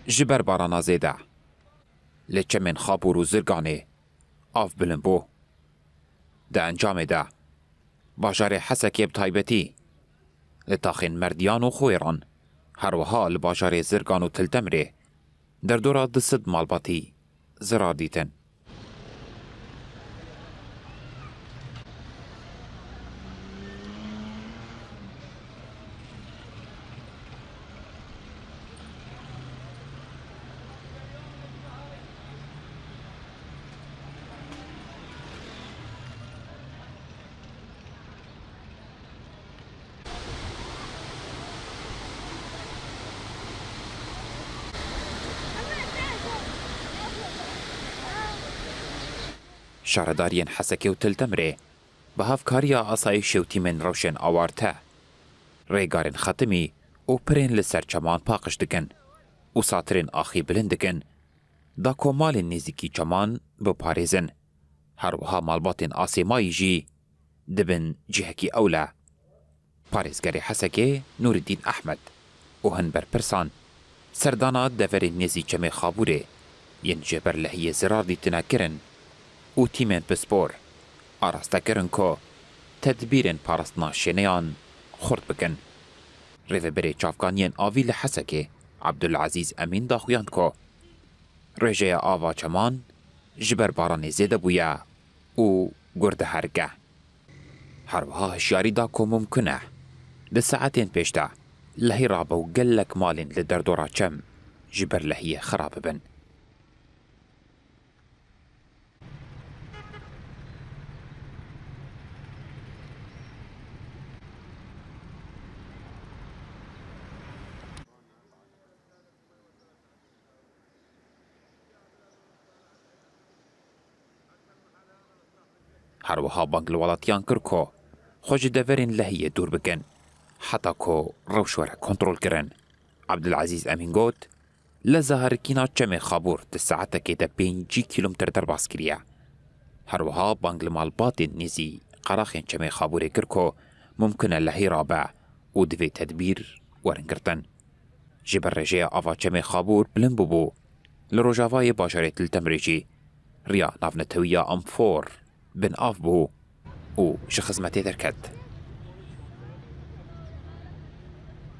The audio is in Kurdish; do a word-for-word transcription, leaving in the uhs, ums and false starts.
ji ber barana zêde li çemên Xabûr û Zirganê av bilind bû. Di encamê de bajarê Hesekê bi taybetî li taxên Merdiyan û Xwêran, her wiha li bajarê Zirgan û Til Temirê derdora du sed malbatî zirar dîtin. Şaredariyên Hesekê û Til Temirê bi hevkariya asayîşê û tîmên rewşên awarte, rêgarên xetimî û pirên li ser çeman paqij dikin û satirên axî bilind dikin, da ku malên nêzîkî çeman biparêzin. Her wiha malbatên asê mayî jî dibin cihekî ewle. Parêzgerê Hesekê Nûreddîn Ehmed û hin berpirsan serdana deverên nêzî çemê Xabûrê yên ji ber lehiyê zirar dîtine kirin û tîmên pispor araste kirin ku tedbîrên parastina şêneyan xurt bikin. Rêveberê Çavkaniyên Avî li Hesekê Ebdulezîz Emîn daxuyand ku rêjeya ava çeman ji ber baranê zêde bûye û gur diherike. Her wiha hişyarî da ku mumkin e di saetên pêş de lehî rabe û gelek malên li derdora çem ji ber lehiyê xira bibin. Her wiha bang li welatiyan kir ku xwe ji deverên lehiyê dûr bikin, heta ku rewş were kontrolkirin. Ebdulezîz Emîn got, leza herikîna çemê Xabûr di saetekê de pêncî kîlometre derbas kiriye. Her wiha bang li malbatên nêzî qeraxên çemê Xabûrê kir ku mumkin e lehî rabe û divê tedbîr werin girtin. Ji ber rêjeya ava çemê Xabûr bilind bûbû, li rojavayê bajarê Til Temirê jî riya navnetewiya Amfor bin av bû û ji xizmetê derket.